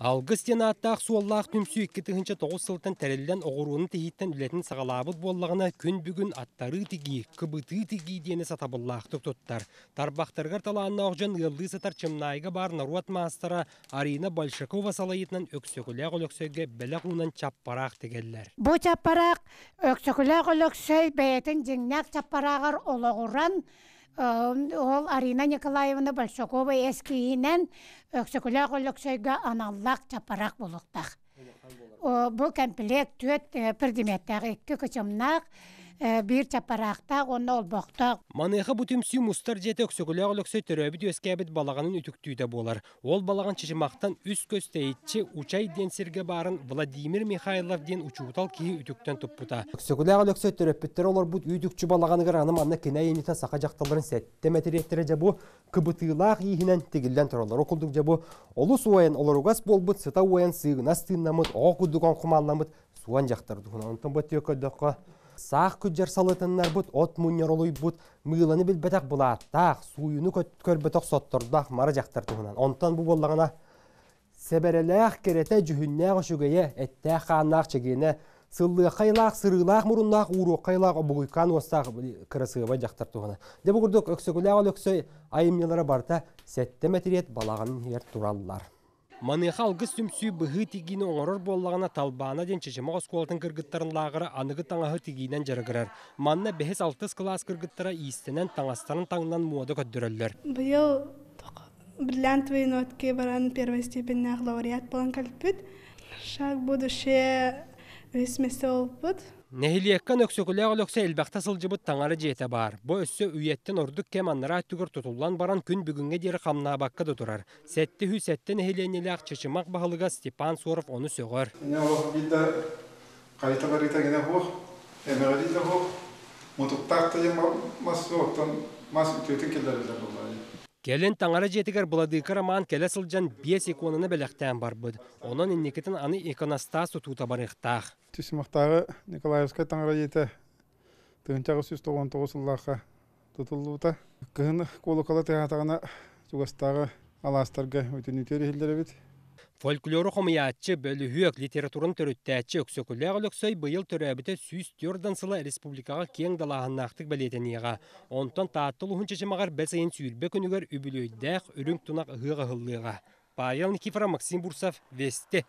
Алгыс диэн ааттаах суоллаах түмсүү 2009 сылтан тэриллэн оҕуруону тиһииттэн үлэтин саҕалаабыт буоллаҕына, күн бүгүн аттарыы тигии, кыбытыы тигии диэни сатабыллаахтык туттар. Тарбахтарыгар талааннаах дьон ыаллыы сытар Чымнаайга баар норуот маастара Арина Большакова салайыытынан Өксөкүлээх Өлөксөйгө бэлэх уунан чаппараах тигэллэр. Бу чаппараах Өксөкүлээх Өлөксөй бэйэтин дьиҥнээх чаппарааҕар олоҕуран Ол Арина Николаевна Большакова эскиһинэн Өксөкүлээх Өлөксөйгө аналлаах чаппараах буолуохтаах. Бу комплект түөрт предметтээх, икки кычымнаах, биир чаппараахтаах уонна олбохтоох. Маныаха бу түмсүү мустар дьиэтэ Өксөкүлээх Өлөксөй төрөөбүт-үөскээбит балаҕанын үтүктүүтэ буолар. Ол балаҕан Чычымахтан үс көс тэйиччи Учай диэн сиргэ баарын Владимир Михайлов диэн учуутал киһи үтүктэн туппута. Өксөкүлээх Өлөксөй төрөппүттэрэ олорбут үүт-үкчү балаҕаныгар аны манна кини айымньыта саха дьахталларын сэттэ мэтириэттэрэ дьэ бу кыбытыылаах ииһинэн тигиллэн тураллар. Ол курдук дьэ бу олус уойан олоругас буолбут, сыта уойан сыыгынас тыыннаммыт, оҕо курдук оҥхумаалламмыт суон дьахтар туһунан. Онтон бу өттүгэр көрдөххө, саах күдьэр салытыннарбыт, от мунньар олуйбут, мыыланы билбэтэх былааттаах, сууйуну көрбөтөх соттордоох мара дьахтар туһунан. Онтон бу буоллаҕына сэбэрэлээх, кэрэтэ, дьүһүннээх үчүгэйэ, эттээх хааннаах чэгиэнэ, сыллыаххайлаах, сырыылаах муруннаах, ууруоххайлаах обугуйкаан уостаах кырасыабай дьахтар туһунан. Дьэ бу курдук Өксөкүлээх Өлөксөй айымньылара барыта сэттэ мэтириэт балаҕанын иһигэр тураллар. Маныаха алгыс түмсүү быһыы тигиини оҥорор буоллаҕына, Талбаана диэн Чычымах оскуолатын кыргыттарын лааҕыра аныгы таҥаһы тигиинэн дьарыгырар. Манна бэһис-алтыс кылаас кыргыттара иистэнэн, таҥастарын таҥнан муода көрдөрөллөр. Быйыл бриллиантовые нотки баран первой степеннээх лауреат буолан кэлбит. Шаг будущее үһүс миэстэ буолбут. Нэһилиэккэ Өксөкүлээх Өлөксөй элбэхтэ сылдьыбыт таҥара дьиэтэ баар. Бу өссө үйэттэн ордук кэм анараа өттүгэр тутуллан баран күн бүгүҥҥэ диэри хамнаабакка да турар. 707 нэһилиэнньэлээх Чычымах баһылыга Степан Соров ону сөҕөр. Ини олох биир да хайыта барыыта гинэ суох, эмэҕирии да суох, мутуктаах да диэн мас суох, оттон мас үтүөтүн киллэрэллэр буоллаҕа дии. Кэлин таҥара дьиэтигэр Быладыыка Роман кэлэ сылдьан биэс иконаны бэлэхтээн барбыт. Онон инникитин аны иконостас тутуута барыахтаах. Чычымахтааҕы Николаевскай таҥара дьиэтэ 1999 сыллаахха тутуллубута. Кыһын куолукала тыаһаатаҕына чугастааҕы алаастарга бүтүннүүтүгэр иһиллэр эбит. Фольклору хомуйааччы, бөлүһүөк, литератураны төрүттээччи Өксөкүлээх Өлөксөй быйыл төрөөбүтэ 104 сыла республикаҕа киэҥ далааһыннаахтык бэлиэтэниэҕэ. Онтон Таатта улууһун Чычымаҕар бэс ыйын 20 күнүгэр үбүлүөйдээх үрүҥ тунах ыһыах ыһыллыаҕа. Павел Никифоров, Максим Бурцев, Вести.